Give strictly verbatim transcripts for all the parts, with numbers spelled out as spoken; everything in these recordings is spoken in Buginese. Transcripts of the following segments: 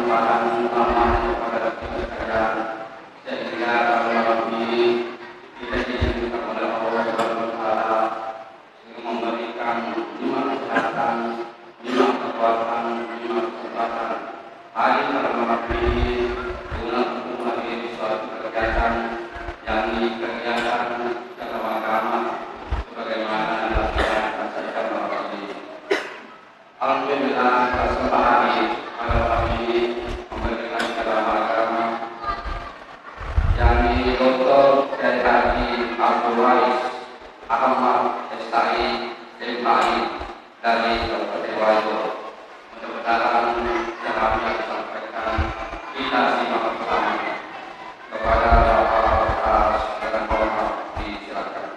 Tuhan Allah kepada kita sekalian, sehingga kalau lebih kita diizinkan oleh Allah Subhanahu wa Ta'ala, sehingga memberikan nikmat kesehatan, nikmat kekuatan, nikmat kesempatan. Hari pada malam ini, guna untuk menghadiri suatu kegiatan, yakni kegiatan dakwah agama, sebagaimana dilaksanakan sejak malam ini. Alhamdulillah, kita semua hari pada malam ini memberikan dakwah agama, yakni Doktor Kiai Haji Abdul Wais Ahmad S I, M I, dari Kabupaten Wajo. Mudah-mudahan ceramah yang disampaikan kita simak bersama. Kepada Bapak Fakultas dengan hormat disilakan.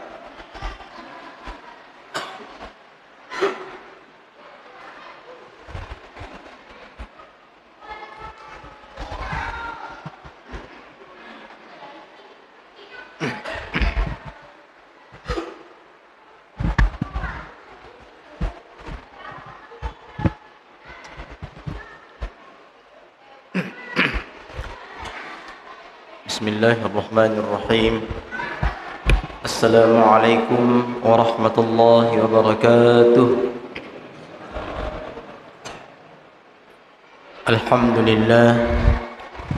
Bismillahirrahmanirrahim. Assalamualaikum warahmatullahi wabarakatuh. Alhamdulillah.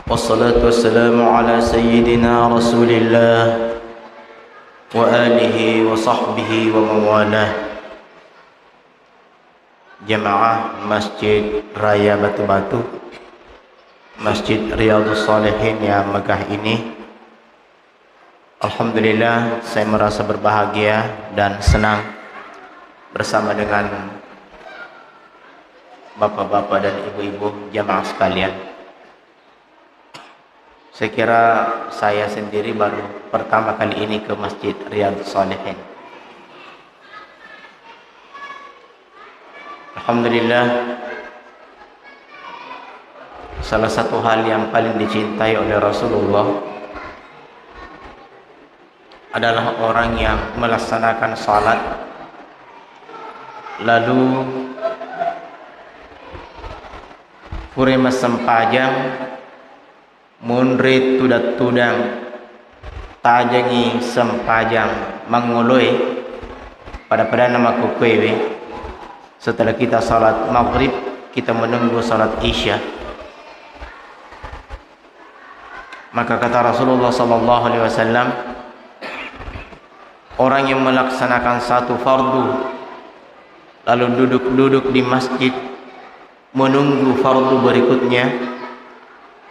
Wassalatu wassalamu ala sayyidina Rasulillah wa alihi wa sahbihi wa mawalah. Jamaah Masjid Raya Batu-Batu, Masjid Riyadhus Shalihin yang megah ini, alhamdulillah, saya merasa berbahagia dan senang bersama dengan bapak-bapak dan ibu-ibu jamaah sekalian. Saya kira saya sendiri baru pertama kali ini ke Masjid Riyadhus Shalihin. Alhamdulillah, salah satu hal yang paling dicintai oleh Rasulullah adalah orang yang melaksanakan salat, lalu pura massempajang, munri tudang-tudang, tajengi sempajang mangoloe, pada-padanna makkukkuewe, setelah kita salat maghrib, kita menunggu salat isya. Maka kata Rasulullah sallallahu alaihi wasallam, orang yang melaksanakan satu fardu lalu duduk-duduk di masjid menunggu fardu berikutnya,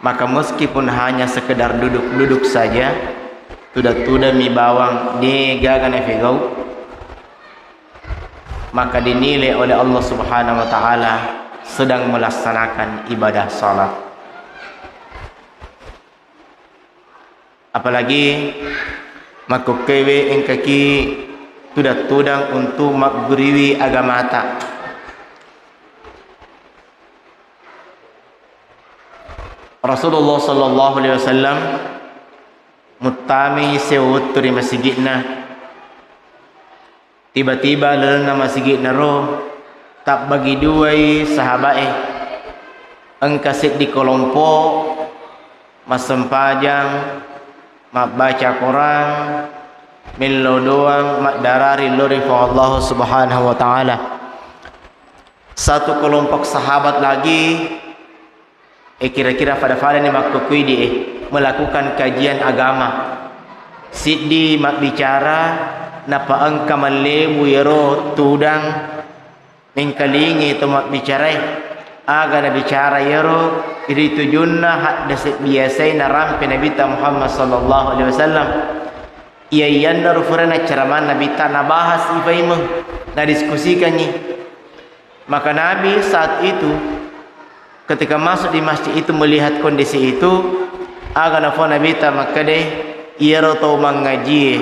maka meskipun hanya sekedar duduk-duduk saja, tudang-tudang mi bawang de gaga nafegau, maka dinilai oleh Allah Subhanahu wa Ta'ala sedang melaksanakan ibadah salat. Apalagi makkukkuewe engkaki tudang-tudang untuk magguriwi agamata. Rasulullah sallallahu alaihi wasallam muttami sewa wettu ri masigi'na. Tiba-tiba lalenna masigi'naro tabbagi duai sahaba'e. Engka seddi kelompok massempajang, mabbaca Quran, mello doang maddarari lao ri Puang Allah Subhanahu wa Ta'ala. Satu kelompok sahabat lagi Eh, kira-kira fada-fadani makkukkuidi, eh, melakukan kajian agama. Siddi mabbicara, napaengka mallebu iyaro tudang, mengkalingi to mabbicarae. Aga nabicara iyaro, ri tujunna haddese biasae narampe Nabitta Muhammad sallallahu alaihi wasallam. Iya-iyannaro furana ceramah Nabitta nabahas ifaimeng, nadiskusikangngi. Maka Nabi saat itu, ketika masuk di masjid itu, melihat kondisi itu, aga nafo Nabitta makkeda, iyaro tau mangngajie,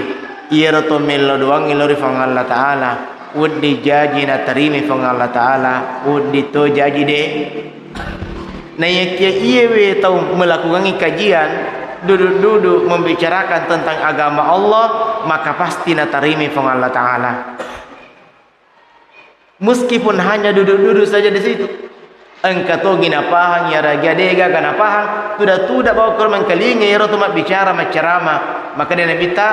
iyaro tau mello doangngi lao ri Puang Allah Ta'ala, wedding jaji natarimai Puang Allah Ta'ala, wedding to jaji de. Naiyakia iyewe tau melakukangngi kajian, duduk-duduk membicarakan tentang agama Allah, maka pasti natarimai Puang Allah Ta'ala. Meskipun hanya duduk-duduk saja di situ. Engka togi napahang, iyarega degaga napahang, tuda-tuda bawang ko mengkalinga iyaro tu mabbicara, maccarama. Maka de Nabitta,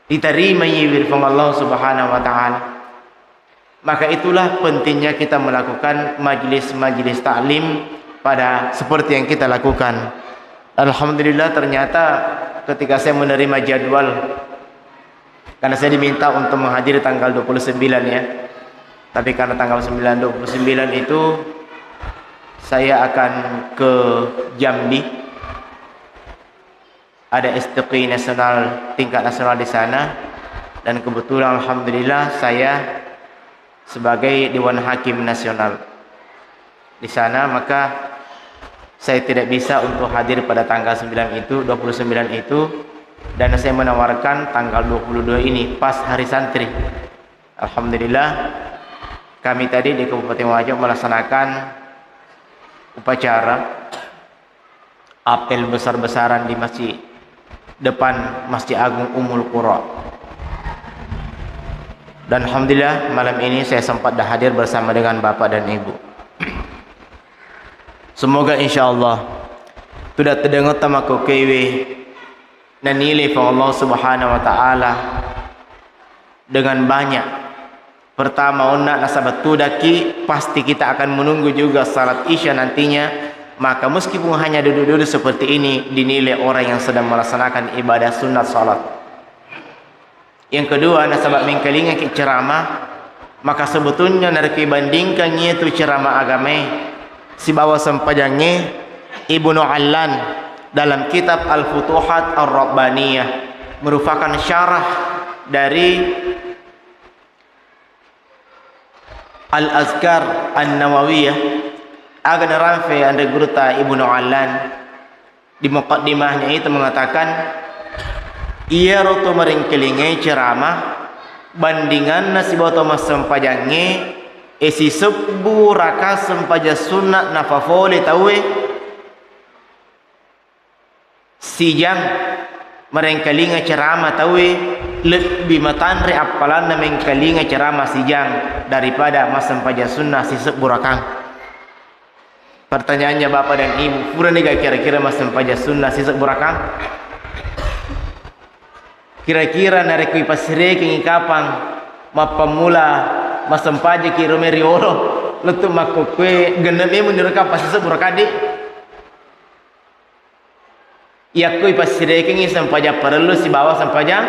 ditarimai ri Puang Allah Subhanahu wa Ta'ala. Maka itulah pentingnya kita melakukan majelis-majelis taklim pada seperti yang kita lakukan. Alhamdulillah, ternyata ketika saya menerima jadwal, karena saya diminta untuk menghadiri tanggal dua puluh sembilan, ya. Tapi karena tanggal sembilan, dua puluh sembilan itu saya akan ke Jambi. Ada S T Q nasional, tingkat nasional di sana. Dan kebetulan, alhamdulillah, saya sebagai Dewan Hakim Nasional di sana, maka saya tidak bisa untuk hadir pada tanggal sembilan itu, dua puluh sembilan itu, dan saya menawarkan tanggal dua puluh dua ini, pas hari santri. Alhamdulillah, kami tadi di Kabupaten Wajo melaksanakan upacara apel besar-besaran di masjid, depan Masjid Agung Ummul Qura. Dan alhamdulillah, malam ini saya sempat dah hadir bersama dengan Bapak dan Ibu. Semoga, insya Allah, tuda tedengetta makkokkoewe nanilai Puang Allah Subhanahu wa Ta'ala dengan banyak. Pertama, onna nasaba tudaki, pasti kita akan menunggu juga salat Isya nantinya. Maka meskipun hanya duduk-duduk seperti ini, dinilai orang yang sedang melaksanakan ibadah sunat salat. Yang kedua, nasaba mengkalingaki ceramah, maka sebetulnya narekko ibandingkan itu ceramah agamae sibawa sempajangnge, Ibnu Allan dalam kitab Al-Futuhat Ar-Rabbaniyah merupakan syarah dari Al-Azkar An-Nawawiyah, aga narampe anre gurutta Ibnu Allan, di muqaddimahnya itu mengatakan, iyaro to marengkalingai ceramah bandinganna sibawa to massempajangnge, e, sisebbu raka sempajang sunna nafafole tauwe, sijang marengkalinga ceramah tauwe, lebbi matanre appalanna mengkalinga ceramah sijang daripada massempajang sunna sisebbu rakang. Pertanyaannya, Bapak dan Ibu, puraniga kira-kira massempajang sunna sisebbu rakang? Kira-kira narekko ipassirekengngi kapang mappammula massempajaki ro mai riolo lettu makkokkoe, genne memeng ni rakang, pas sisebbu rakang di? Yakko ipassirekengngi sempajang parellu sibawa sempajang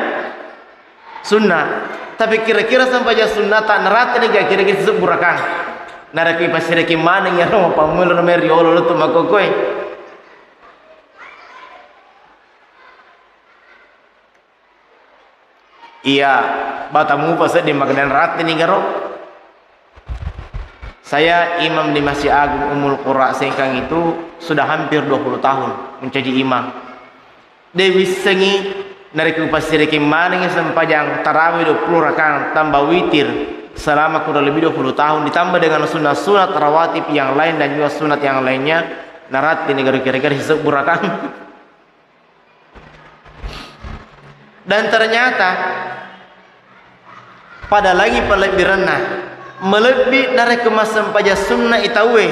sunna. Tapi kira-kira sempajang sunnata narattani ga kira-kira sisebbu rakang? Narekko ipassirekeng maneng iyaro mappammula ro mai riolo lettu makkokkoe. Iya, batamu pasedding makkeda narattani garo. Saya imam di Masjid Agung Ummul Qura Sengkang itu sudah hampir dua puluh tahun menjadi imam. De wissengi narekko upassirekeng manengi sempajang tarawih dua puluh rakaat tambah witir selama kurang lebih dua puluh tahun, ditambah dengan sunat-sunat rawatib yang lain dan juga sunat yang lainnya, narattani garo kira-kira sisebbu rakang. Dan ternyata pada lagi palebbirenna, melebbi narekko massempajang sunna i tauwe,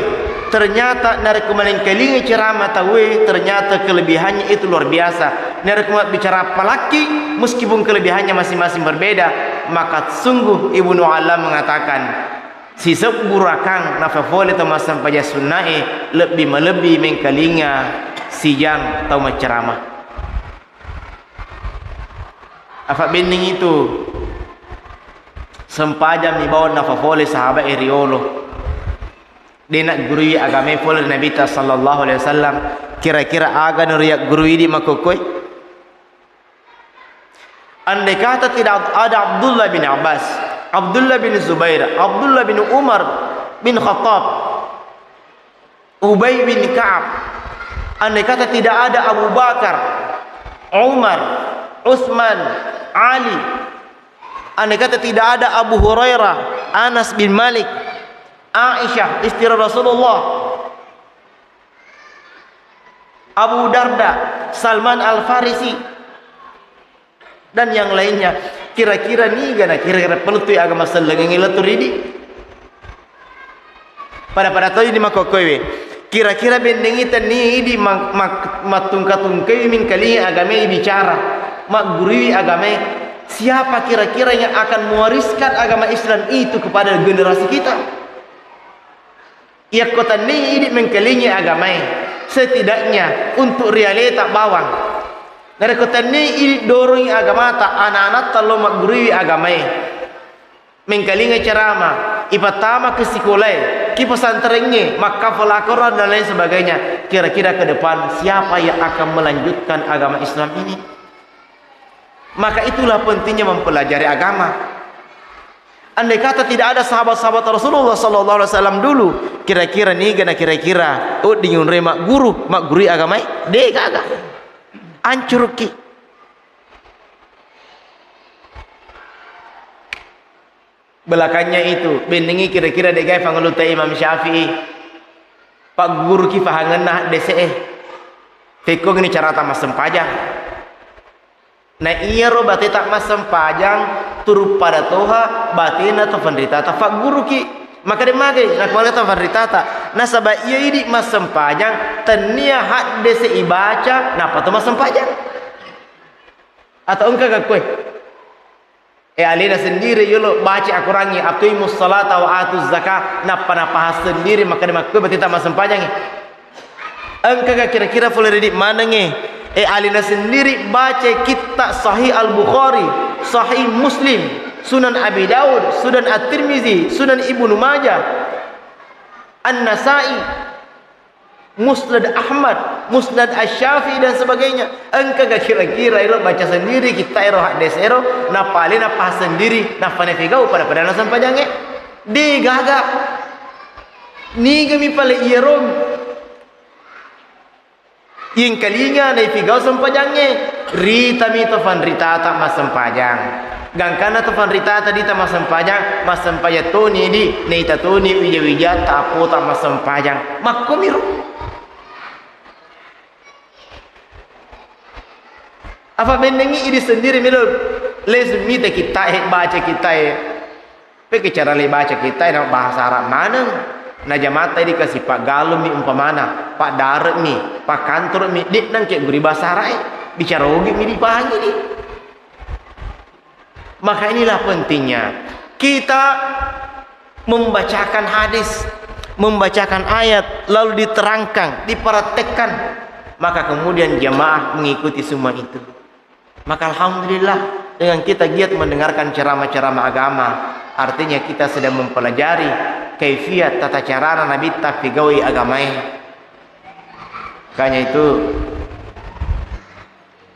ternyata narekko manengkalingi ceramah tauwe, ternyata kelebihannya itu luar biasa. Narekko mabbicara palakki, meskipun kelebihannya masing-masing berbeda, maka sungguh Ibnu Allan mengatakan, sisebbu rakang nafafole tau massempajang sunnae lebbi malebbi mengkalinga sijang tau macceramah. Afabbenning itu sempajang mi bawang nafafole sahabat e riolo. De naggurui agamae fole ri Nabitta sallallahu alaihi wasallam. Kira-kira aga nuriak gurui di makkokkoe? Andai kata tidak ada Abdullah bin Abbas, Abdullah bin Zubair, Abdullah bin Umar bin Khattab, Ubay bin Ka'ab, andai kata tidak ada Abu Bakar, Umar, Utsman, Ali, andai kata tidak ada Abu Hurairah, Anas bin Malik, Aisyah, istri Rasulullah, Abu Darda, Salman Al-Farisi, dan yang lainnya. Kira-kira niga na kira-kira palettu aga masellengengngi lettu ridi? Pada-pada toi di makkokkoewe. Kira-kira bennengngi tennia idi ma-, ma-, mattungka-tungkaiwi mengkalingai agamae bicara, magguruiwi agamae. Siapa kira-kira yang akan mewariskan agama Islam itu kepada generasi kita? Yakko tennia idi mengkalingai agamae, setidaknya untuk rialeta bawang. Narekko tennia idi dorongi agamata, anak-anatta lo magguruiwi agamae. Mengkalinga ceramah, ipattama ke sikolae, ki pesantrengnge, makkafala Quran dan lain sebagainya. Kira-kira ke depan siapa yang akan melanjutkan agama Islam ini? Maka itulah pentingnya mempelajari agama. Andai kata tidak ada sahabat-sahabat Rasulullah sallallahu alaihi wasallam dulu, kira-kira niga na kira-kira wedding yunroi magguru, maggurui agamae? De gaga. Ancurukki. Belakangnya itu, bennengngi kira-kira degae fangulutta Imam Syafi'i. Pagguruki fahangenna haddese'e. Fekkongni carata massempajang. Na iyaro bateta massempajang, turuppada toha batena to fanritata fagguruki. Maka de magai, nakuala to fanritata. Nasaba iya idi massempajang, tennia haddese ibaca, nappa to massempajang. Atau engka ga koe? Eh, alena sendiri yolo baca Akorangnge, "Aqimus salata wa atuz zakah," nappa napahang sendiri, makkeda makkue bateta massempajangnge. Engkaga kira-kira fole ridi manengnge? Eh, alena sendiri baca kitta Sahih Al-Bukhari, Sahih Muslim, Sunan Abi Daud, Sunan At-Tirmizi, Sunan Ibnu Majah, An-Nasai. Musnad Ahmad, Musnad Asy-Syafi'i dan sebagainya. Engkaga kira-kira ero baca sendiri kitta ero, haddes ero, napale napahang sendiri, nafane figau pada-pada nasempajangnge? De gaga. Nigami pale iyero. Yengkalinga naifigau sempajangnge, ritami to fanritata massempajang. Gangkanna to fanritata dita massempajang, massempajang toni di, naita toni wija-wijatta appota massempajang. Makkomiro. Apa bennengngi idi sendiri melo lesu mita kittae, baca kittae. Peke cara le baca kittae na bahasa Arab maneng. Na jamatta idi kasi paggalummi umpamana, paddare'mi, pakkantoro'mi, de nangke guri bahasa Arab e. Bicara ogi mi dipahangi di. Maka inilah pentingnya kita membacakan hadis, membacakan ayat, lalu diterangkan, dipraktekkan, maka kemudian jamaah mengikuti semua itu. Maka alhamdulillah, dengan kita giat mendengarkan ceramah-ceramah agama, artinya kita sedang mempelajari kaifiat tata carana Nabitta pigaui agamae. Makanya itu,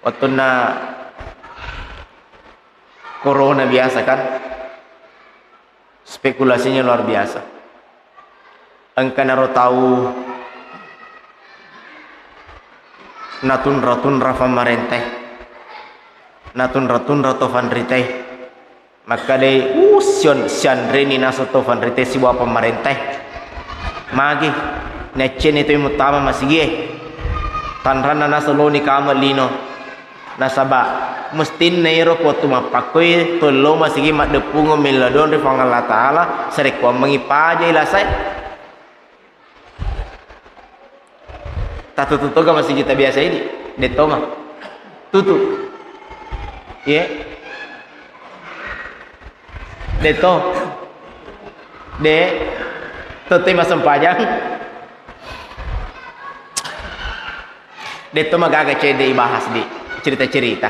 waktunna corona biasa kan, spekulasinya luar biasa. Engka naro tau natunra-tunra pamarentae, natunra-tunra to fanritae. Makkedai, "Uh, sion-, sianreni naseng to fanritae sibawa pamarentae." Magi, nacceni toi muttama masigie. Tanranna naseng loni kame lino. Nasaba, mestinna ero ko wettu mappakkoi tollo masigi maddeppungeng melladong ri Puang Allah Ta'ala, sarekkuammengngi pajai lasae. Tatutu toga masigi tabiasa ini? Dettoma. Tutu. Ye. Detto. De. Tette masempajang. Detto magaga cedde ibahas di cerita-cerita.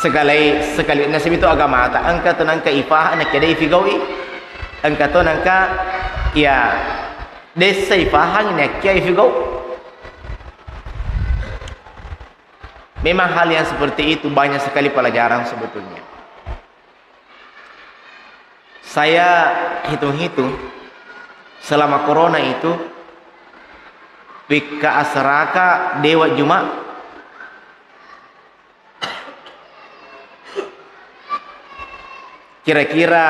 Segalai, sekali nasib itu agamata. Engka tu nangka ifaha nakeda ifigaui. Engka tu nangka ya dessa ifahang nakkia ifigau. Memang hal yang seperti itu banyak sekali pelajaran sebetulnya. Saya hitung-hitung, selama corona itu, wikka asaraka dewa Juma. Kira-kira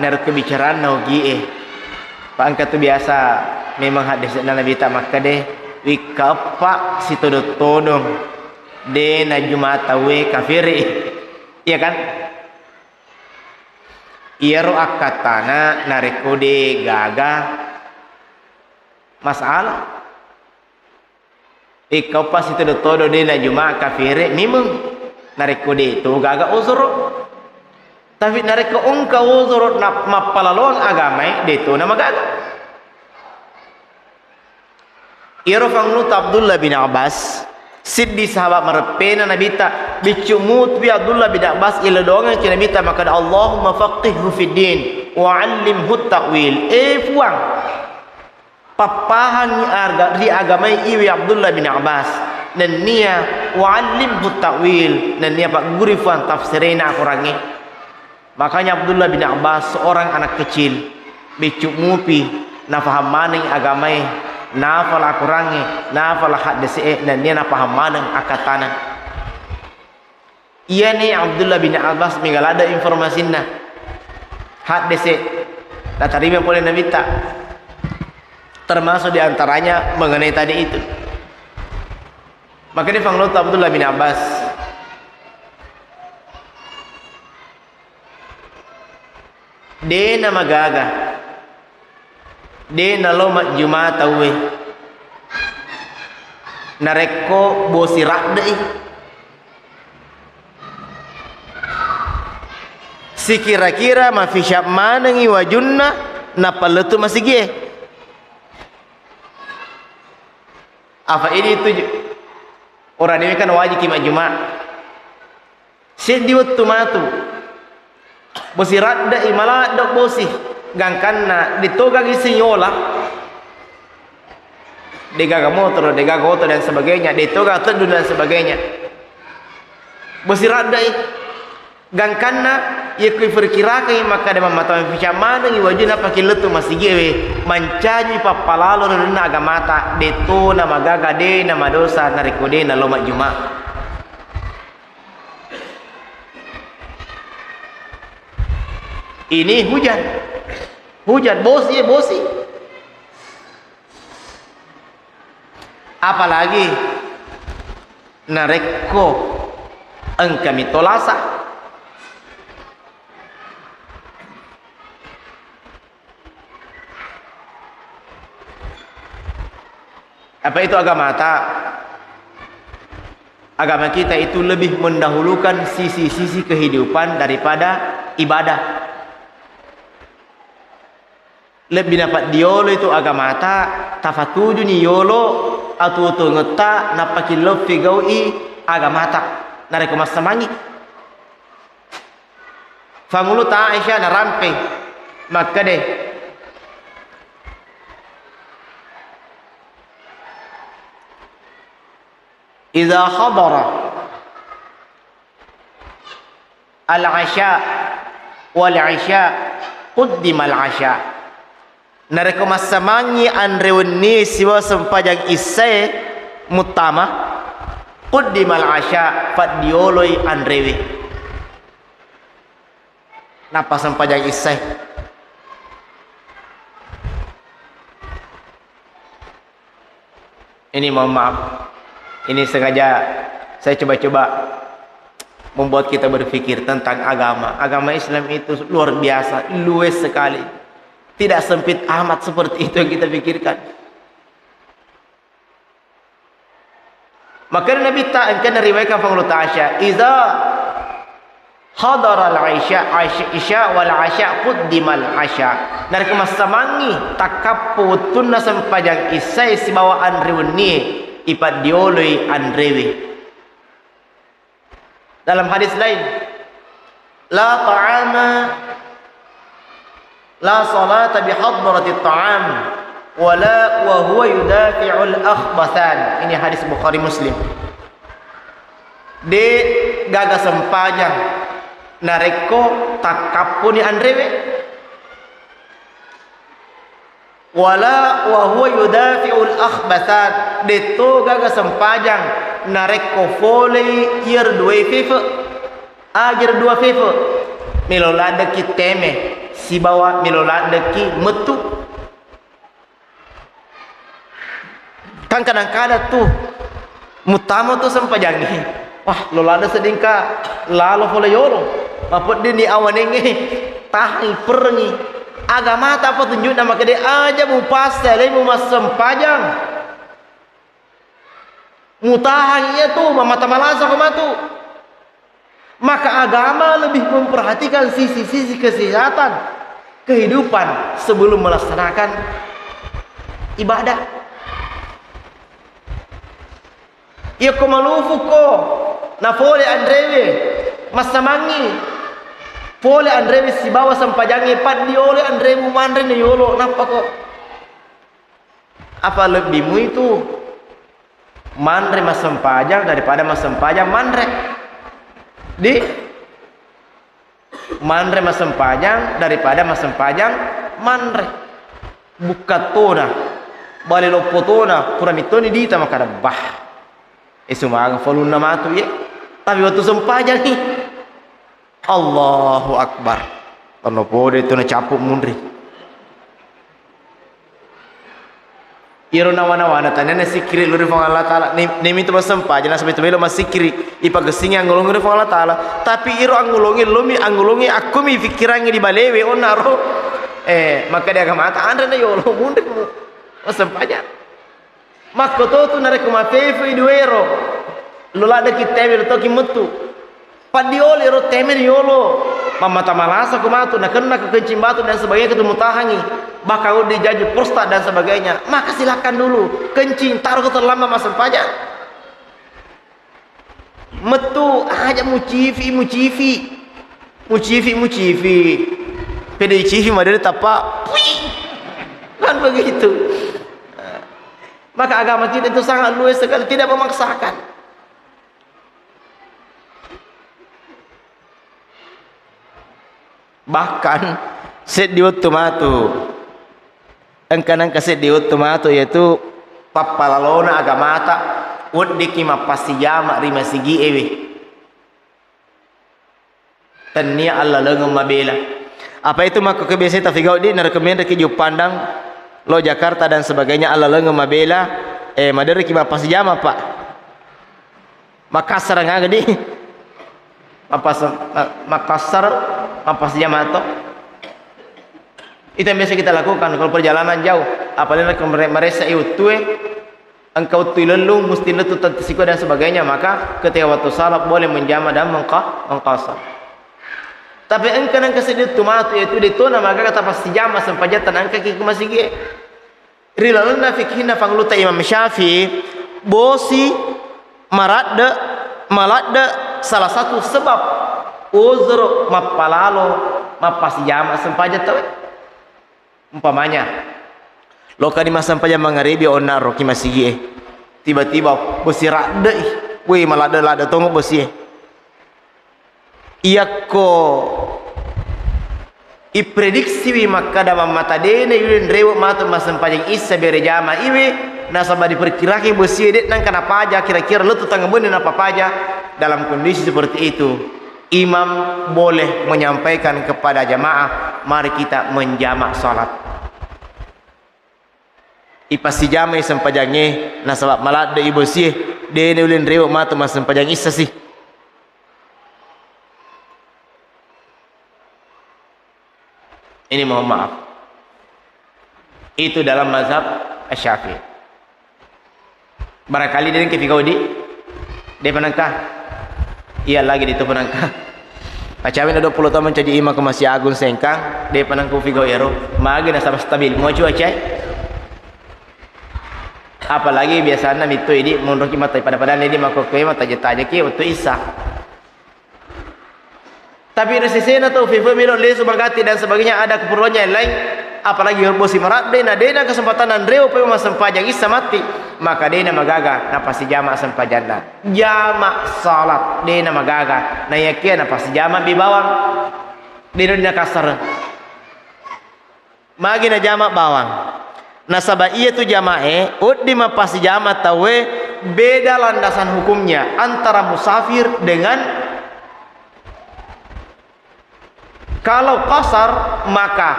narekko bicaranna ogie, pa engka tu biasa memang haddese'na Nabitta makkeda, wikka eppa sitodong-todong, de najuma tauwe kafiri. Iya kan? Iyaro akkattana narekko de gaga Masalah. Ikkauppa sitodo-todo de' najuma' kafere' mimeng. Narekko de' to gaga uzuru. Tapi narekko engka uzuru na mappalaloang agamae, de' to namagaga. Iyaro Fanguluta Abdullah bin Abbas, siddi sahabat mareppena Nabitta, biccu mutupi Abdullah bin Abbas, iladongeng ki Nabitta makkeda, "Allahumma faqqihhu fid din, wa allimhu ta'wil." Eh, Puang, pappahangngi arga-, ri agamai iwi Abdullah bin Abbas, nennia wa allimhu ta'wil, nennia pagguri Puang tafsirena Akorangnge. Makanya Abdullah bin Abbas seorang anak kecil, biccu mupi, nafaham maneng agamae, nafala Akorangnge, nafala haddese'e, nennia nafaham maneng akkattana. Iyani Abdullah bin Abbas mega ladde informasinna. Haddese' natarima pole Nabitta. Termasuk di antaranya mengenai tadi itu. Makanya Fanguluta Abdullah bin Abbas, de' namagaga, de' nalo majjuma tauwe narekko bosi radde'i. Sikira-kira mafisya' manengngi wajunna nappa lettu' masigie. Apa ini tuju-, oraniwe kan wajiki majjuma. Seddi wettu matu. Bosi radde'i, maladde' bosi. Gangkanna de' to gaga isseng yola. De' gaga motoro, de' gaga oto dan sebagainya, de' to gaga teddu dan sebagainya. Bosi radde'i. Gangkanna, iyekko iperkirakai makkeda mammatawa fica manengngi wajunna pakillettu' masigi'ewe, mancaji pappalalo ri lalenna agamata, de' to namagaga, de' namadosa narekko de' nalo majjuma. Ini hujan. Hujan, bosi, eh, bosi. Apalagi narekko engkami tolasa. Apa itu agamata? Agama kita itu lebih mendahulukan sisi-sisi kehidupan daripada ibadah. Lebbi napaddiolo itu agamata, tafatujuni yolo atuo-tuongetta, nappa killau pegau'i agamata. Narekko massamangngi, Fanguluta Aisyah narampe makkeda, "Idza hadara al-'asya wal 'isya, quddimal 'asya." Narekko massamangngi anre wennie sibawa sempajang issae muttama, quddimal 'asya, paddioloi anrewe. Nappa sempajang issae. Ini mohon maaf, ini sengaja saya coba-coba membuat kita berpikir tentang agama. Agama Islam itu luar biasa, luwes sekali. Tidak sempit amat seperti itu yang kita pikirkan. Makanya Nabitta engkana riwayatkan Fanguluta Aisyah, "Iza hadaral isya, isya, isya wal 'asya quddimal 'asya." Narekko massamangngi takkappo wettunna sempajang issae sibawa anre wennie, ipaddioloi anrewe. Dalam hadis lain, "La ta'ama, la salata bi hadratit ta'am, wala wa huwa yudafi'ul akhbathan." Ini hadis Bukhari Muslim. De gaga sempajang narekko takkapponi anrewe. Wala wa huwa yudafi'ul akhbathat, detto gaga sempajang narekko folei iyaro duae fefe. Agir dua fefe, melo laddeki teme sibawa melo laddeki mettu. Kan kadang-kadang tu muttama tu sempajangnge, wah, lo ladde seddingka lalo fole yolo, mapeddinni awanengnge, tahangi, perrengi. Agamata apa tunjukna makkeda aja mupasse alemu massempajang. Mutahang iya tu, mamata malasa ko matu. Maka agama lebih memperhatikan sisi-sisi kesehatan kehidupan sebelum melaksanakan ibadah. Iyako malufukko, nafole anrewe, massamangngi, pole anrewe sibawa sempajangnge, paddiole anremu manre na yolo, nappako. Apa lebbimu itu manre massempajang daripada massempajang manre? Di manre massempajang daripada massempajang manre. Bukka tona, bale loppo tona, pura mitoni dita makkada, bah, e sumanga falunna matu ye. Tapi wettu sempajangi, Allahu Akbar. Tonno pode tu nacapu munri. Iyaro nawa-nawana tania nasikkiri lo ri Puang Allah Taala. Ne-, nemi tu massempajang nasaba itu melo massikkiri. Ipagessingi anggolongi ri Puang Allah Taala. Tapi iro anggolongi lomi anggolongi akkomi pikkirangi di balewe onnaro. Eh, maka dia agamata anre na yolo munri mu. Massempajang. Makkototu narekko mafefoi duero, lo laddeki teme lo toki mettu. Paddioli ro teme yolo, mammata malasa ko matu, nakenna ko kencing batu dan sebagainya, ketu mutahangi. Bahkan udah jaju prostat dan sebagainya. Maka silakan dulu kencing, taruh ke terlambat massempajang. Metu aja mucifi, mucifi. Mucifi, mucifi. Pede cifi madede tappa, pui. Kan begitu. Maka agama kita itu sangat luas sekali, tidak memaksakan. Bahkan seddi wettu matu, engka nengka seddi wettu matu, yaitu pappalalona agamata, weddikki mappassijama ri masigi'ewe. Tennia allalengeng mabela. Apa itu makko kebiasa tafigau di narekko menreki Juppandang, lo Jakarta dan sebagainya, allalengeng mabela, eh, madereki mappassijama, Pak. Makassar ngaga di? Mappas-, ma-, Makassar, mappassijama to. Itu yang biasa kita lakukan kalau perjalanan jauh. Apalagi kalau mere-, meresa iuttue, engka wettu ilellung, musti lettu tette sikua dan sebagainya, maka ketika waktu salat boleh menjama dan mengqa-, mengqasar. Tapi engka nengka seddi wettu matu, yaitu de tona magaga tapassijama sempajatta naengkaki ku masigie. Ri lalenna fikihna fangulutta Imam Syafi'i, bosi, maradde, maladde salah satu sebab uzur mappalalo mappasijama sempajang tauwe. Umpamanya, lokani massempajang mangaribi onna roki masigie, tiba-tiba bosi raddei, woi, maladde-ladde tongo bosie. Iyakko iprediksiwi makkada mammata dena yuleng rewe matu massempajang issa bere jama iwe, nasaba diperkirakan bosie de nangka napaja, kira-kira lettu tengnga benni napapaja. Dalam kondisi seperti itu, imam boleh menyampaikan kepada jamaah, mari kita menjamak salat. Ipassijamai sempajangnge, nasaba maladde i bosie, dena uleng rewe matu massempajang issa si. Ini mohon maaf. Itu dalam mazhab Asy-Syafi'i. Barangkali deng kifigau di, de panengka. Iya lagi di tu panengka. Acawi na dua puluh tahun mencaji imam ke Masjid Agung Sengkang, de panengku figau ero. Magi nasaba stabil. Mau cuaca. Apalagi biasana mitu idi monroki mata pada-pada di mako kue mata jeta jeki waktu isa. Tapi ri sesena tau fefe melo lesu magatti dan sebagainya, ada keperluannya yang lain, apalagi bosi maradde na dena kesempatan nanreo pe massempajang issa matti, maka dena magaga napasijama sempajanna. Jama salat dena magaga, na yakia napasijama bi bawang. Dena dina kasar. Magi najama bawang? Nasaba iyatu jamae, wedding mappasijama tauwe, beda landasan hukumnya antara musafir dengan, kalau qasar, maka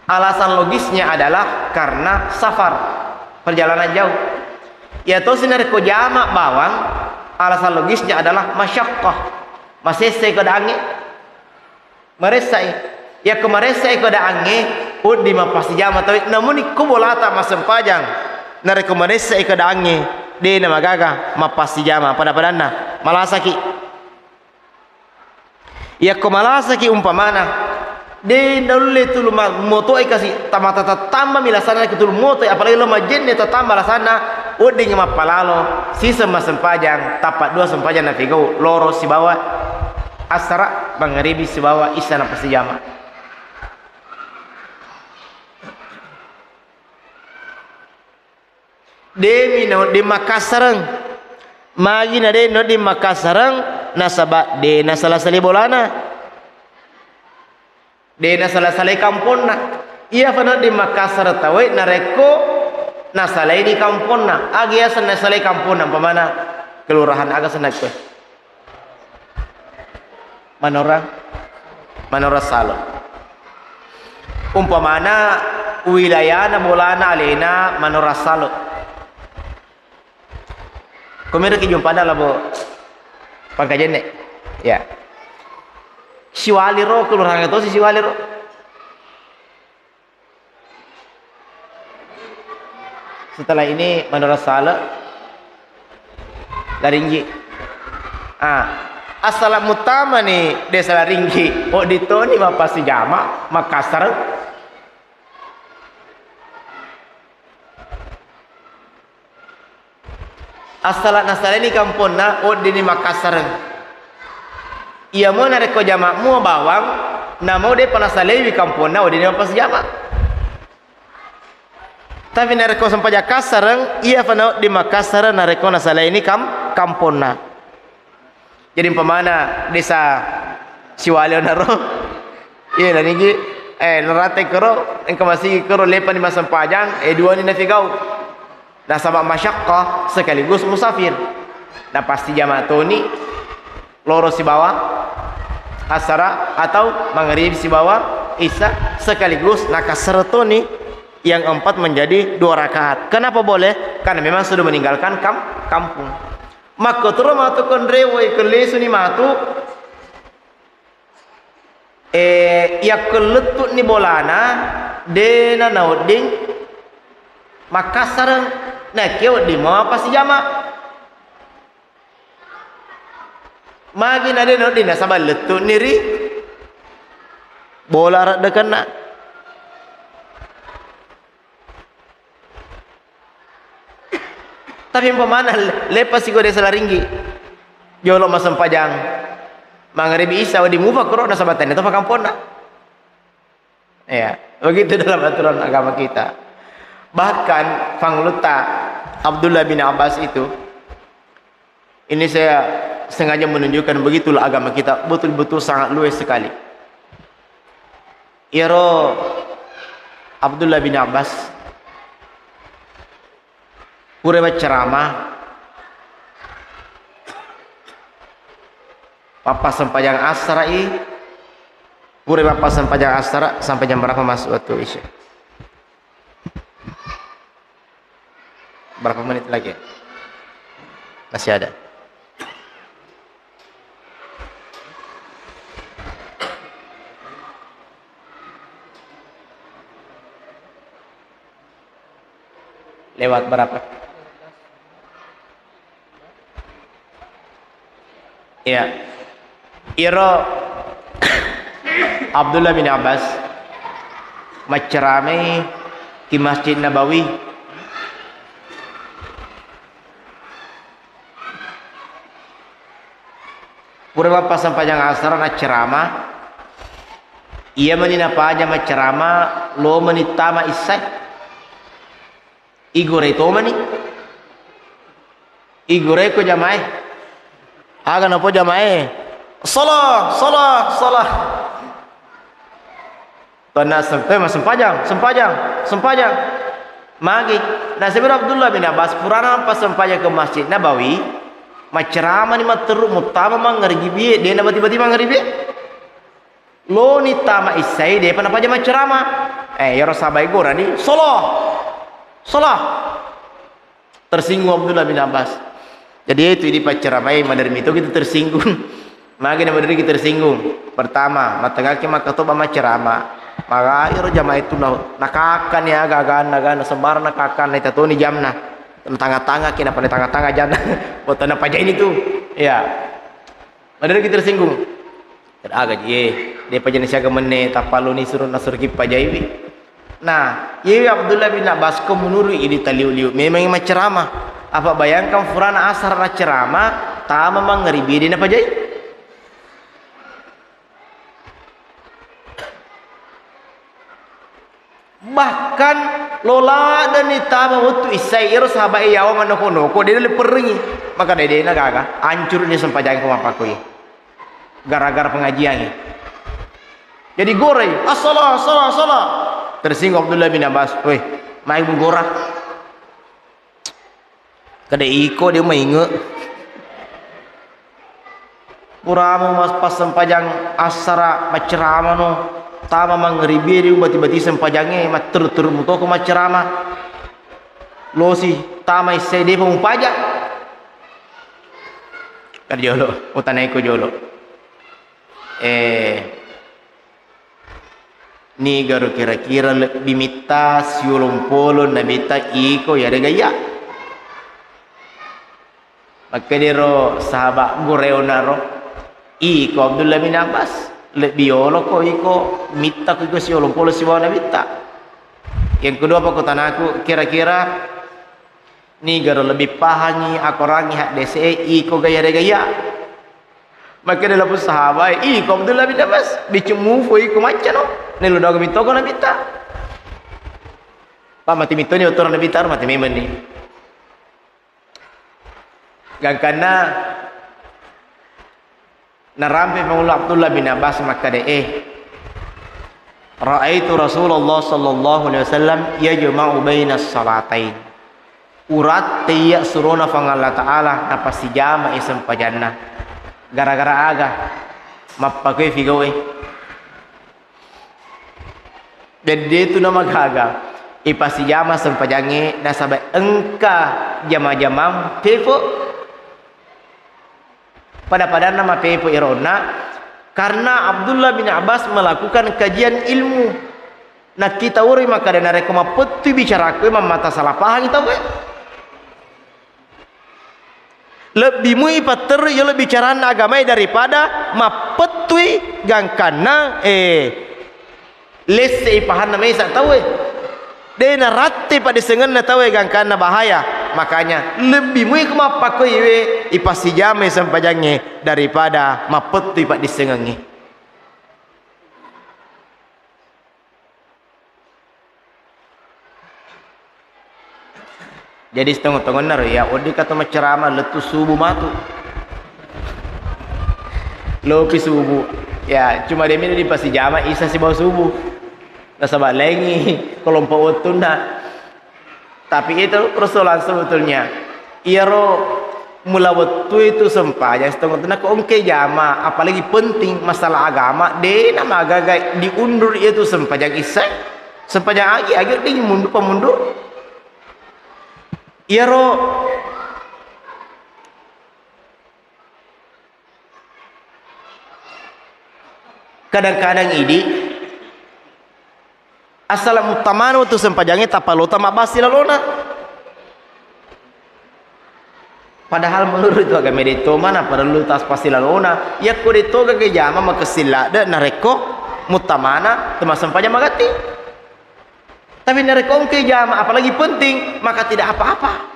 alasan logisnya adalah karena safar, perjalanan jauh. Iyatosi narekko jama bawang, alasan logisnya adalah masyaqqah, masesse keadaannya. Maressai. Yakko maressa i keadaangnge, wedding mappasijama tauwe. Namuni ko bolata massempajang, narekko maressa i keadaangnge, de namagaga mappasijama. Pada-padanna, malasaki. Yakko malasaki umpamana, de naulle tulu ma-, motoe kasi, tamata tattambami lasanna ki tulu motoe, apalagi lo majenne tattamba lasanna, wedding mappalalo siseng massempajang, tappa dua sempajang napigau, loro sibawa assara, mangaribi sibawa isya nappasijama. Demi nawedding makkassareng. Magi na de nawedding makkassareng, nasaba de nasala-salai bolana. De nasala-salai kamponna. Iya fa nawedding makkassareng tauwe narekko nasalaini kamponna. Aga yaseng nasalai kamponna, umpamana kelurahan aga senna koe? Manora, Manora Salo. Umpamana wilayana bolana alena Manora Salo. Komero ki jumpada labo Pangkajenne. Ya. Siwali ro, kelurahan to si Siwali ro. Setelah ini menurut Saleh, Laringgi. Ah, asal muttama ni Desa Laringgi, oh, ditoni mappasijama, Makassar. Asala nasalaini kamponna, weddinni makkassareng. Iyamo narekko jama'mu bawang, namo de'pa nasalaiwi kamponna, weddinni mappasijama. Tapi narekko sempajang kassareng, iyafa nawedding makkassareng narekko nasalaini kam-, kamponna. Jadi umpamana desa Siwali onaro, iya nanigi, eh, narate koro, engka masigi koro, lepani massempajang, eh, duani nafigau. Nasaba masyakka sekaligus musafir. Napasti jama toni loro sibawa asara atau mangarib sibawa isa sekaligus nakassara toni yang empat menjadi dua rakaat. Kenapa boleh? Karena memang sudah meninggalkan kam-, kampung. Makkotoro matu konrewoi, kellesuni matu, eh, yakko lettu'ni bolana, de nanawedding makkassareng, naekke wedding mappasijama. Magi na de nawedding, nasaba lettu'ni ri bola reddekenna. Tapi umpamana le-, leppasi ko Desa Laringgi, jolo massempajang mangaribi isa, wedding mupa koro nasaba tennia topa kamponna. Ya, begitu dalam aturan agama kita. Bahkan panglutta Abdullah bin Abbas itu, ini saya sengaja menunjukkan begitulah agama kita, betul-betul sangat luwes sekali. Iyaro Abdullah bin Abbas pura maccarama, mappassempajang assarai, pura mappassempajang assara sampai jam berapa masuk waktu Isya? Berapa menit lagi? Masih ada. Lewat berapa? Iya. Iyaro Abdullah bin Abbas maccaramai ki Masjid Nabawi. Pura mappasempajang asara naccarama. Iya mani napaja maccarama, lo mani tama issai. Igore tomani. Igore ko jamae. Aga napo jamae? Salah, salah, salah. Tonna sem-, eh, massempajang, sempajang, sempajang. Magi. Nasibiro Abdullah bin Abbas, purana mappasempajang ke Masjid Nabawi, maccaramani matteru muttama mangaribie, de nabati-bati mangaribie. Loni tama issai, depa napaja maccarama. Eh, iyaro sahabai gorani, "Salah! Salah!" Tersinggung Abdullah bin Abbas. Jadi itu dipaccaramai, maderri mito kita tersinggung. Magi na maderri kita tersinggung. Pertama, matengaki makkatoba maccerama. Magai ro jamaah itu na, nakakani aga-aganna, aga-aganna, sembarang nakakani, tatoni jamna. Tanga-tanga ki, napane tanga-tanga jamna. Wettu napajaini tu. Ya. Maderri kita tersinggung. Aga ji, eh, de' pajani siaga menne, tappa lo ni suro nasurki pajaiwi. Nah, iyewe Abdullah bin Abbas ko menurut idi taliu-liu, memang maccerama. Apa bayangkan furana asar naccerama, tama mangribi de' napajai. Bahkan lo ladani tama wettu issae, iyaro sahabat e yawa manoko-noko, de' naleperrengi. Maka de', de' na gaga, ancuru ni sempajang ko mappakoi. Gara-gara pengajian e. Jadi gorai, "As-salah, as-salah, as-salah." Tersinggung Abdullah bin Abbas, "Weh, mai bu gora." Kada iko de' mainge. Puramo mas pas sempajang assara macceramano, tama mangribi de' ubati-bati sempajangnge, matteru-teru mutoko maccerama. Losi tama issae de'pa mupaja. Kan jolo, utanaiko jolo. Eh, nigaro kira-kira lebbi mitta siolong-polong nabitta iko yarega iya? Makkediro sahabat goreonaro, iko Abdullah bin Abbas, lebbi yolo ko iko mitta ko iko siolong-polong sibawa nabitta. Yang kedua, apa ko tanaku, kira-kira nigaro lebbi pahangi akorangi haddese e, iko ga yarega iya? Makkeda lapus sahabat e, iko Abdullah bin Abbas, biccu mufo iko maccano, nelo dago mitoko nabitta. Pak mati mitoni otoro nabitta, mati memenni. Gangkanna narampe Maula Abdullah bin Abbas makkeda, eh, "Ra'aitu Rasulullah sallallahu alaihi wasallam yajma'u bainas salatain." Uratte iya surona Puang Allah Ta'ala napassijamai sempajanna. Gara-gara aga? Mappakoi figau e. Jadi de' tu namagaga ipassijama sempajangnge nasaba engka jama-jamang pepo. Pada-padanna mapepo ironna, karena Abdullah bin Abbas melakukan kajian ilmu. Nakkita uri makkeda narekko mappettui bicaraku e, mammata salah pahangi tauwe. Lebbi mui patterru yolo bicaranna agamae daripada mappettui gangkanna, eh, lesse i pahanna mesa tauwe. De' naratte paddissengenna tauwe gangkanna bahaya. Makanya lebbi mui ko mappakkoi we ipassijamai sempajangnge daripada mappettui paddissengengnge. Jadi sitongo-tongonna ro ya, wedding ka to maccarama lettu subuh matu. Lopi subuh. Ya, cuma de' mi dipasijama isa sibawa subuh. Nasaba laingi kelompok wettunna. Tapi itu persoalan sebetulnya. Iyaro mula wettu itu sempajang sitongo-tongonna ko engke jama, apalagi penting masalah agama, de' namagaga diundur itu sempajang isya. Sempajang agi, agi wedding mundur pamundur. Iyaro kadang-kadang idi asala muttamana wettu sempajangnge tappa lota mabbasi lalona. Padahal menurut itu agama de' to mana parellu tas pasti lalona. Yakko de' to gaga jama makessing ladde' narekko muttamana temassempajang magatti. Tapi narekko engka jama, apalagi penting, maka tidak apa-apa.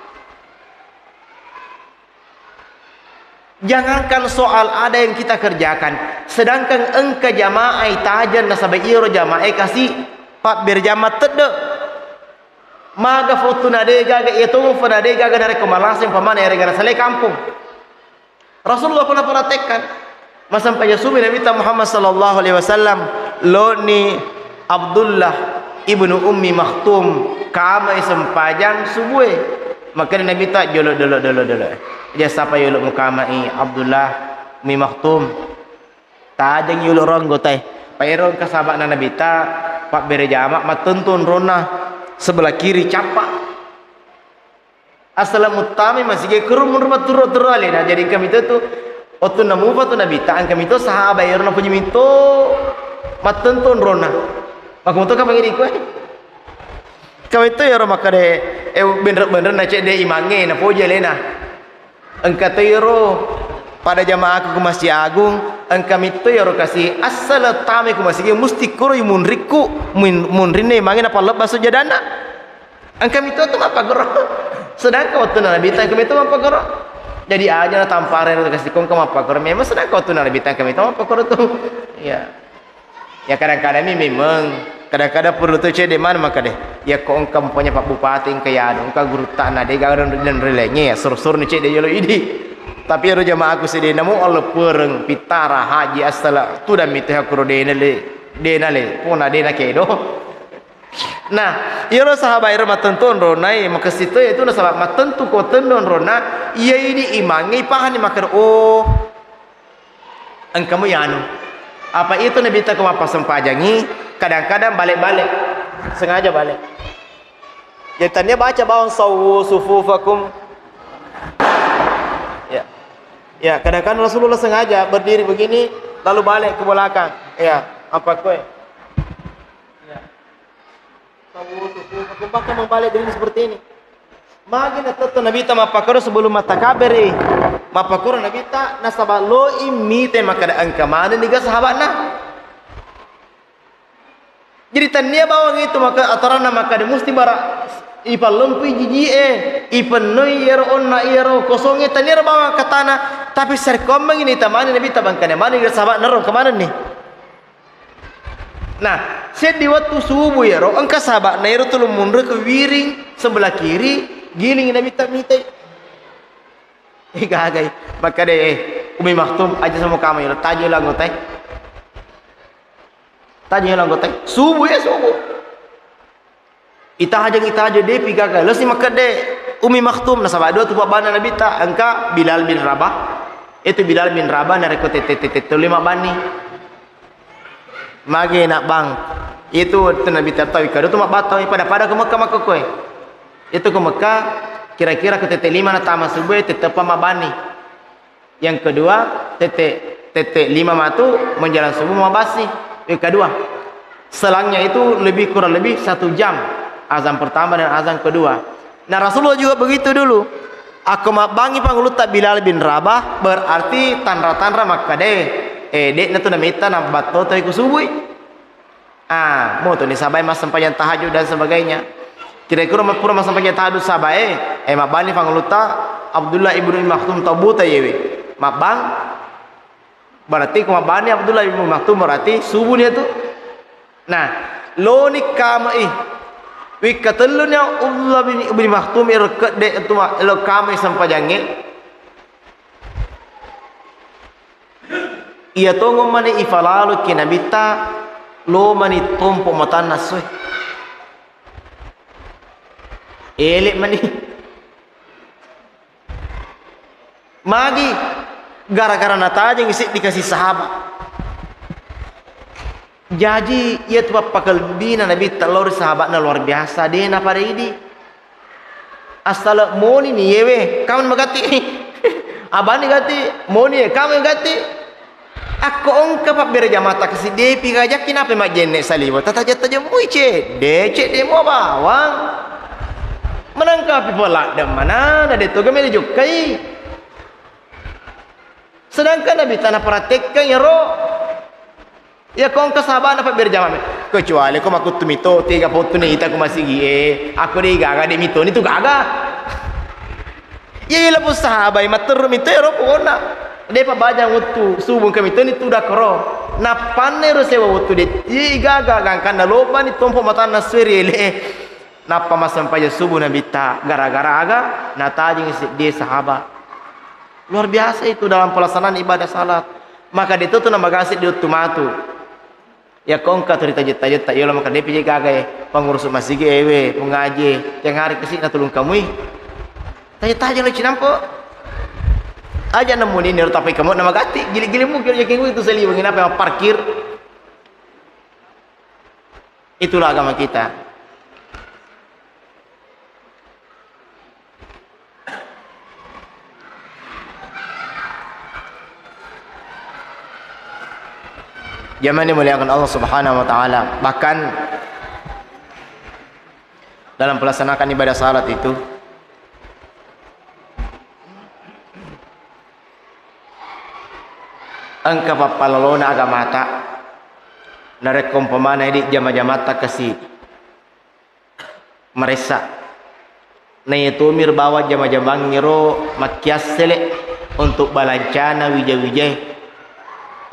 Jangankan soal ada yang kita kerjakan, sedangkan engka jamaah tajeng nasaba iyaro jamaah kasi pabberjama tedde. Maga fotu na de gaga, iya tongeng fo na de gaga narekko malaseng pamana ere gana sale kampung. Rasulullah pernah praktekkan. Masampajang subuh Nabi ta Muhammad sallallahu alaihi wasallam, loni Abdullah ibnu Ummi Maktum kamai sempajang subuh. Makanya Nabi ta jolo, jolo, jolo, jolo. Dia sapa yolo mukamai Abdullah Ummi Maktum. Tajeng yolo ro anggotae. Paero engka sahaba'na Nabi ta pabbere jama mattentu onronna sebelah kiri cappa. Asala muttamai masigi kuru munru matturu-turu alena. Jadi kami tu Wettunna mupa tu Nabitta, engka mito sahaba ero napoji mito mattentu onronna. Makkumoto kapang idi kue. Engka mito ero makkeda, eh, benre-benre na cedde imangnge napoji alena. Engka to ero pada jamaaku ku Masjid Agung, engka mito ero kasi asal tame ku masigi musti kuro imunrikku, mun-, munrinna imangnge napallebba sujjadanna. Engka mito tu mappakoro. Sedangkan wettunna Nabitta engka mito mappakoro. Jadi aja na tampare ro kasi kongka mappakoro. Memang sedangkan wettunna Nabitta engka mito mappakoro tu. Ya. Ya kadang-kadang mi memang, kadang-kadang perlu tu cedde mana makkeda. Ya ko engka umpamanya Pak Bupati engka yado, engka gurutta na de gaga dan rilaingnge ya suruh-suruh ni cedde yolo idi. Tapi ero jamaaku sedde namo Allah pereng pitara haji asala tudang mito hakuro de nale, de nale, pona de nakedo. Nah, iyaro sahabat ero mattentu onronna, makessing to itu nasaba mattentu ko tenno onronna, iya idi imangnge ipahanni makkeda, oh, engka mo yanu. Apa itu Nabitta ko mappasempajangi, kadang-kadang balik-balik. Sengaja balik. Jadi tania baca bawang sawu sufufakum. Ya. Ya, kadang-kadang Rasulullah sengaja berdiri begini, lalu balik ke belakang. Ya, apa kue? Ya. Bahkan membalik diri seperti ini. Magi natetto Nabitta mappakoro sebelum mattakabberi. Mappakoro Nabitta nasaba loi mite makkeda engka manenni ga sahabatna. Jadi tania bawang itu maka aturanna makkeda musti bara ipallempui jiji'e, ipennoi iyaro onna iyaro kosongnge, taniaro bawang katana, tapi sarekkoammengi nitamani Nabitta bangkane manenni ga sahabatna ro engka manenni. Nah, seddi wettu subuh iyaro, engka sahaba'na iyaro tulu munré ke wiring sebelah kiri, giling Nabitta mitai. Eh, gagai. Makkeda, eh, Ummi Maktum, aja sama kamu ya, tajeng lo anggotai. Tajeng lo anggotai. Subuh ya, subuh. Itajeng, itajeng, depi gaga. Lesi makkedde Ummi Maktum, nasaba dua tu pabbanna Nabitta, engka Bilal bin Rabah. Itu Bilal bin Rabah narekko tette-tette tuli mabbanni. Mage nabbang. Itu wettu Nabitta tau ikadu tu mabbattau, pada-pada ke Mekka makkokkoe. Itu ke Mekka, kira-kira ke tette lima natama subuh, tetteppa mabbanni. Yang kedua, tette, tette lima matu menjelang subuh mabassi. Yang kedua, selangnya itu lebih kurang lebih satu jam azan pertama dan azan kedua. Nah, Rasulullah juga begitu dulu. Akko mabbangi pangulutta Bilal bin Rabah, berarti tanra-tanra makkeda, eh, de'na tu namitta nabbatto toi ku subui. Ah, mo tu ni sabai massempajang tahajud dan sebagainya. Kira-kira mappura massempajang tahajud sabai, eh, mabbani pangulutta Abdullah ibnu Maktum tau buta yewe. Mabbang, berarti ko mabbani Abdullah ibnu Maktum berarti subuh ni tu. Nah, loni kamai. Wikka tellu ni Abdullah bin, ibnu Maktum ero kedde tu ma-, lo kamai sempajangnge. Iya tongeng mani ifalaloki Nabitta, lo mani tompo matanna essoe. Ele mani. Magi gara-gara natajeng seddi kasi sahabat. Jaji, iya tu pappakalbina Nabitta lao ri sahabatna luar biasa, de napada idi. Assala moni ni yewe, kamu magatti. Abani gatti, moni ye, kamu gatti. Akko ongka pabbere jamata kasi depi gajakki nape majjenne saliwa. Tataja-taja mui cedde, cedde mo bawang. Menangkapi peladde mana, na de toga mele jokkai. Sedangkan Nabitta napraktekkang iyaro. Iya ko engka sahabana pabbere jamame. Kecuali ko makkuttu mito, tega pottu ni ita ko masigi e. Akko de gaga, de mito ni tu gaga. Iya, iya, lapu sahabai matteru mito ero pokona. De pa bajang wettu subuh engka mito ni tu dakro. Nappanne ro sewa wettu de. Iya, gaga gangkanna loba ni tompo matanna sueri ele. Nappa massempajang subuh Nabitta, gara-gara aga natajeng seddie sahaba. Luar biasa itu dalam pelaksanaan ibadah salat. Maka de tu tu namagase di wettu matu. Yakko engka tu ritajetta-jetta, yolo maka depi je gaga e, pengurus masigi ewe, pengaji, yang hari kesi na tulung kamui. Tajeng-tajeng lo cinampo. Aja nemu ni, nero tapi kamu nama gati, gili-gili mungkin aja kengui tu seliweng, kenapa yang parkir? Itulah agama kita. Jamaah dimuliakan Allah Subhanahu wa Ta'ala, bahkan dalam pelaksanaan ibadah salat itu, engka pappalalona agamata, narekko umpamana idi jama-jamatta kasi maressa. Naiya tomiro bawang jama-jamangngero makkiassele untuk balancana wija-wijae,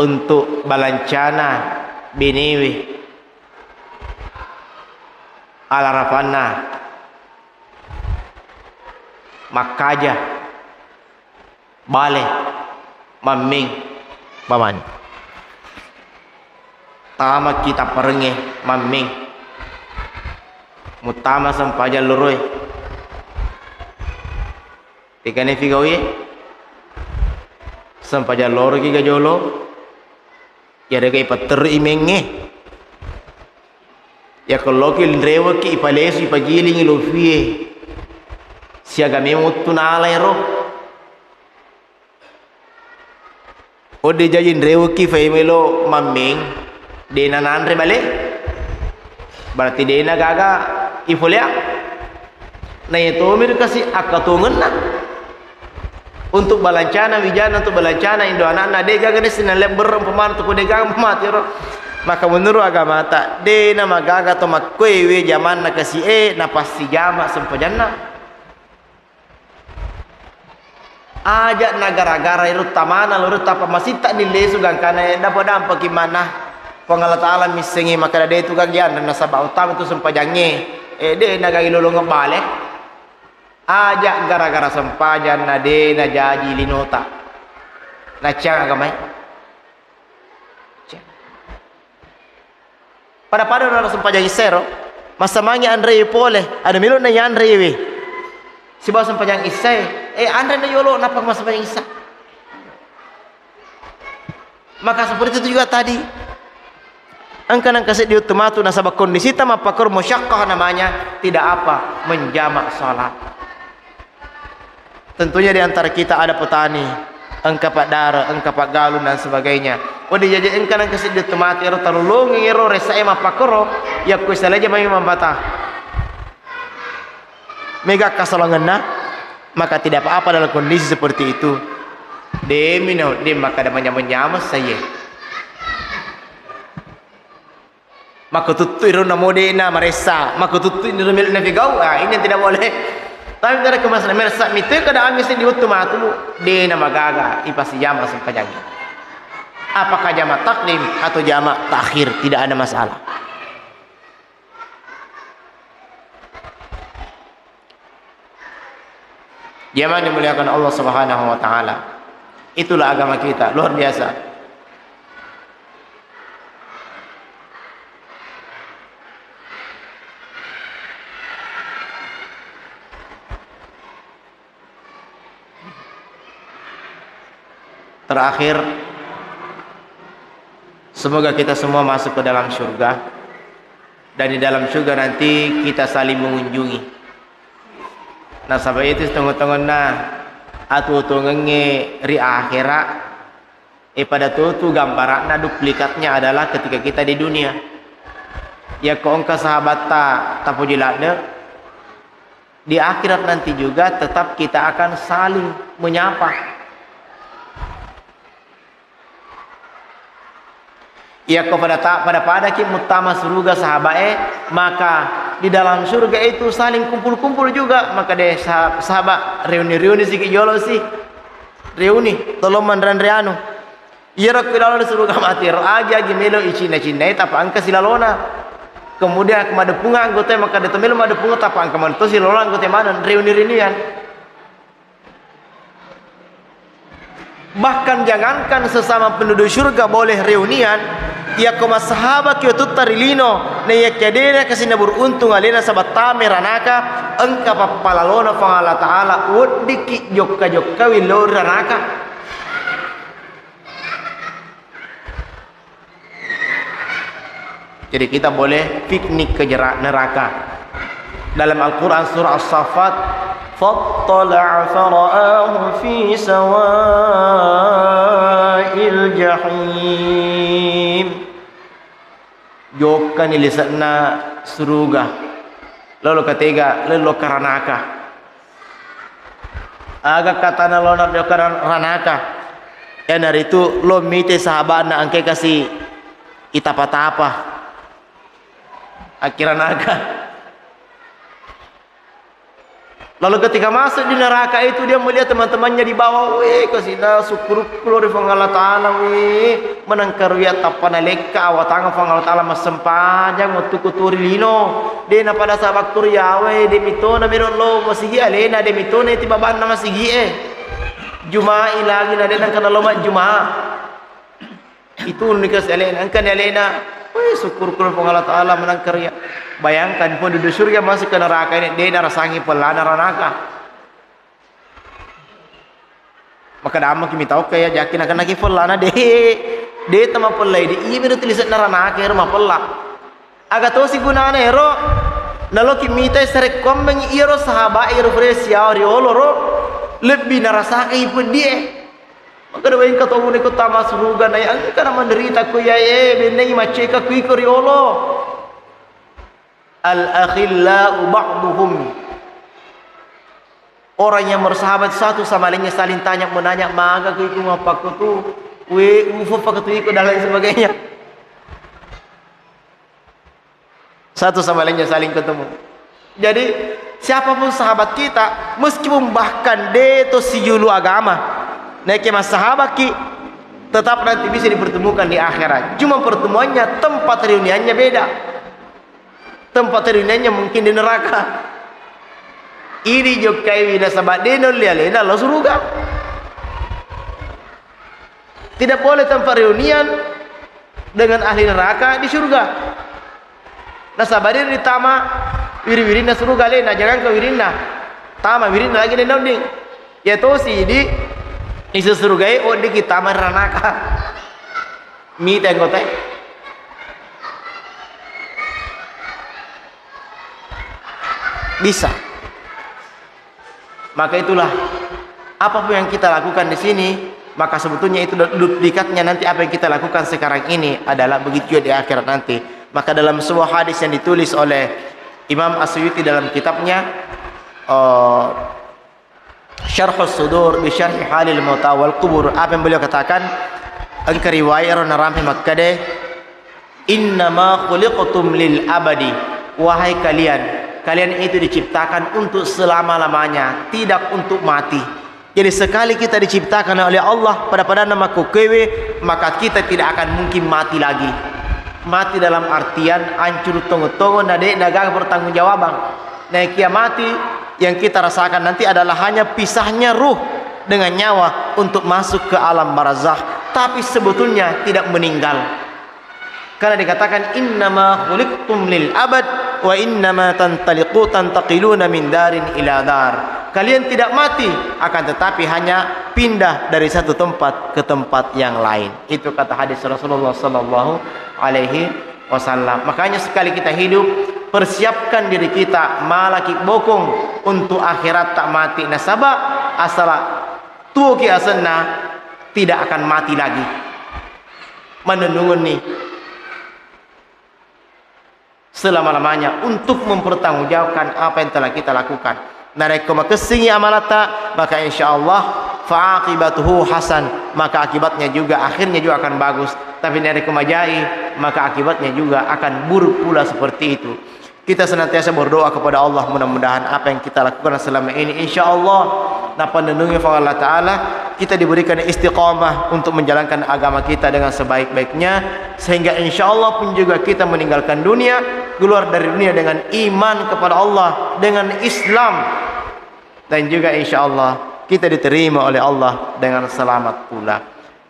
untuk balancana benewe, alarapanna makkaja. Bale, mammeng, bamani. Tamaki tapparengnge, mammeng. Muttama sempajang loroe. Tekane figawie? Sempajang loroki ga jolo? Iyarega ipatterru imengnge. Yakko loki nrewekki ipalesu ipagilingi lofie. Siaga memang wettu nala ero. Odde jaji nrewekki fai melo mammeng, dena nanre bale. Berarti dena gaga ifoleang. Naiya tomiro kasi akkatongenna. Untuk balancana wijana, untuk balancana indo anakna, de gaga desi nalebber umpamana tu, ko de gaga mati ro. Maka menurut agamata, de namagaga to makkoewe jamanna kasi e napassijama sempajanna. Aja nagara-gara iro tamana loro tapa masitta ni lesu gangkana e, dapa dampaki mana Puang Allah Ta'ala missengi makkeda de tu gaga yanre nasaba utama tu sempajangnge. E, de nagai lolongeng bale. Aja gara-gara sempajang na de najaji linota. Naciang agamai. Pada-pada na sempajang isya ro, massamangi anre pole, ada melo na yanre we. Sibawa sempajang isya, eh, anre na yolo nappa massempajang isya. Maka seperti itu juga tadi. Engka nengka seddi wettu matu nasaba kondisita mappakoro, musyaqqah namanya, tidak apa, menjamak salat. Tentunya di antara kita ada petani, engka paddare, engka paggalung dan sebagainya. Wedding jaji engka nengka seddi wettu matu ero talolongeng ero resae mappakoro, yakko isaleja mami mambata. Mega kasalangenna, maka tidak apa-apa dalam kondisi seperti itu. Demi no, de makkeda manyameng-nyameng saye. Makkututtu iro namo de'na maressa, makkututtu iro melo napigau, ah, ini yang tidak boleh. Tapi dari kemas meressa mitu kada ami seddi wettu matu, de'na magaga ipasijama sempajangnge. Apakah jama takdim atau jama takhir, tidak ada masalah. Jamaah dimuliakan Allah Subhanahu wa Ta'ala. Itulah agama kita, luar biasa. Terakhir, semoga kita semua masuk ke dalam surga. Dan di dalam surga nanti kita saling mengunjungi. Nasaba itu setengah-tengahna atuo-tuongengnge ri akhera, e, pada totu gambaranna, duplikatnya adalah ketika kita di dunia. Yakko engka sahabatta tapoji ladde, di akhirat nanti juga tetap kita akan saling menyapa. Iyako pada ta-, pada-padaki muttama suruga sahabae, maka di dalam surga itu saling kumpul-kumpul juga. Maka de sah-, sahabat reuni-reuni siki jolo si. Reuni, tolong manre-anre anu. Iyaro ku lalona suruga mati ro, agi-agi melo icinna-cinnai, tapa engka silalona. Kemudian madeppunga anggota, maka de to melo madeppunga, tapa engka manto silalona anggota maneng, reuni-reunian. Bahkan jangankan sesama penduduk surga boleh reunian, yakko massahaba ki wetutta ri lino, naiyakia dena kasinna beruntung alena sabattame ranaka, engka pappalalona Puang Allah Ta'ala, weddikki jokka-jokkawi lao ri ranaka. Jadi kita boleh piknik ke jera-, neraka. Dalam Al-Quran surah As-Saffat, "Fattala'a fara'ahu fi sawa'il jahim." Kani lise'na suruga. Lolo katega, lelo karanaka. Aga katana lona dio karan-, ranaka. Iyanaritu lo mite sahaba'na engka kasi itapa-tapa. Akkiranaka. Lalu ketika masuk di neraka itu, dia melihat teman-temannya di bawah. Wih, kasina sukkurukku lo ri Puang Allah Ta'ala, wih. Menang karuya tappa nalekka awatang Puang Allah Ta'ala massempajang wettu kuturi lino. De na pada sabakku riawe, de mitona mero lo masigi alena, de mitona iti babanna masigi e. Jumai lagi na de nang kana lo majjuma. Itu nikah si alena, engka ni alena. Wih, syukur kul Puang Allah Ta'ala menang karuya. Bayangkan, penduduk surga masuk ke neraka ini, de narasangi pellana ranaka. Maka damma kimi tau kaya jaki nakana ki pellana de. De tama pellai de. Iya miro tulisan ranaka ero mapella. Aga tosi gunana ero? Naloki mitai sarekkoammengngi iyaro sahabat ero fure siawa riolo ro, lebbi narasakai peddi e. Maka wengka tau ne ko tama suruga nai engka na menderita ko iyae, bennengi macceka ko iko riolo. Al akhillau ba'duhum. Orang yang bersahabat satu sama lainnya saling tanya menanya, maga ko iko mappakko tu, we ufo pakko tu iko dan lain sebagainya. Satu sama lainnya saling ketemu. Jadi, siapapun sahabat kita, meskipun bahkan de to sijulu agama, naike massahabaki, tetap nanti bisa dipertemukan di akhirat. Cuma pertemuannya, tempat reuniannya beda. Tempat reuniannya mungkin di neraka. Ini jokkai nasaba de nolli alena lo suruga. Tidak boleh tempat reunian dengan ahli neraka di surga. Nasaba de ritama wiri-wirinna surga alena, jangankan wirinna. Tama wirinna lagi de noddi. Ya tosi di isu surga e oddi kita ranaka. Mita anggota e. Bisa. Maka itulah, apapun yang kita lakukan di sini, maka sebetulnya itu du-, duplikatnya nanti apa yang kita lakukan sekarang ini adalah begitu juga di akhirat nanti. Maka dalam sebuah hadis yang ditulis oleh Imam As-Suyuti dalam kitabnya, eh, Syarhus Sudur bi Syarhi Halil Mauta wal Qubur, apa yang beliau katakan, engka riwayat ro narampe makkede, "Innama khuliqtum lil abadi." Wahai kalian, kalian itu diciptakan untuk selama-lamanya, tidak untuk mati. Jadi sekali kita diciptakan oleh Allah pada-padanna makkukkuewe, maka kita tidak akan mungkin mati lagi. Mati dalam artian hancur tongo-tongo, na de' na gaga pertanggungjawabang. Naekia mati yang kita rasakan nanti adalah hanya pisahnya ruh dengan nyawa untuk masuk ke alam barzakh. Tapi sebetulnya tidak meninggal. Karena dikatakan, "Innama khuliqtum lil abad, wa innama tantaliqu, tantaqiluna min darin ila dar." Kalian tidak mati, akan tetapi hanya pindah dari satu tempat ke tempat yang lain. Itu kata hadis Rasulullah sallallahu alaihi wasallam. Makanya sekali kita hidup, persiapkan diri kita, malaki bokong untuk akhirat tak mati. Nasaba asala tuoki asenna tidak akan mati lagi. Manennungenni selama-lamanya untuk mempertanggungjawabkan apa yang telah kita lakukan. Narekko makessingi amalatta, maka insya Allah fa'aqibatuhu hasan, maka akibatnya juga, akhirnya juga akan bagus. Tapi narekko majai, maka akibatnya juga akan buruk pula seperti itu. Kita senantiasa berdoa kepada Allah, mudah-mudahan apa yang kita lakukan selama ini, insya Allah, napanennungi Puang Allah Ta'ala, kita diberikan istiqamah untuk menjalankan agama kita dengan sebaik-baiknya, sehingga insya Allah pun juga kita meninggalkan dunia, keluar dari dunia dengan iman kepada Allah, dengan Islam, dan juga insya Allah kita diterima oleh Allah dengan selamat pula.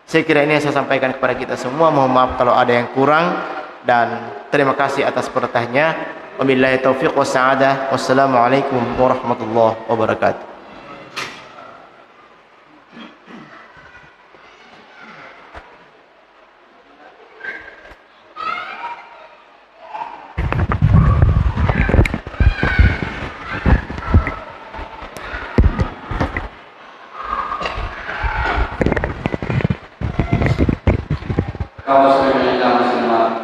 Saya kira ini yang saya sampaikan kepada kita semua. Mohon maaf kalau ada yang kurang, dan terima kasih atas perhatiannya. Wabillahi taufiq wassa'adah. Wassalamualaikum warahmatullahi wabarakatuh. Kaum muslimin dan muslimat,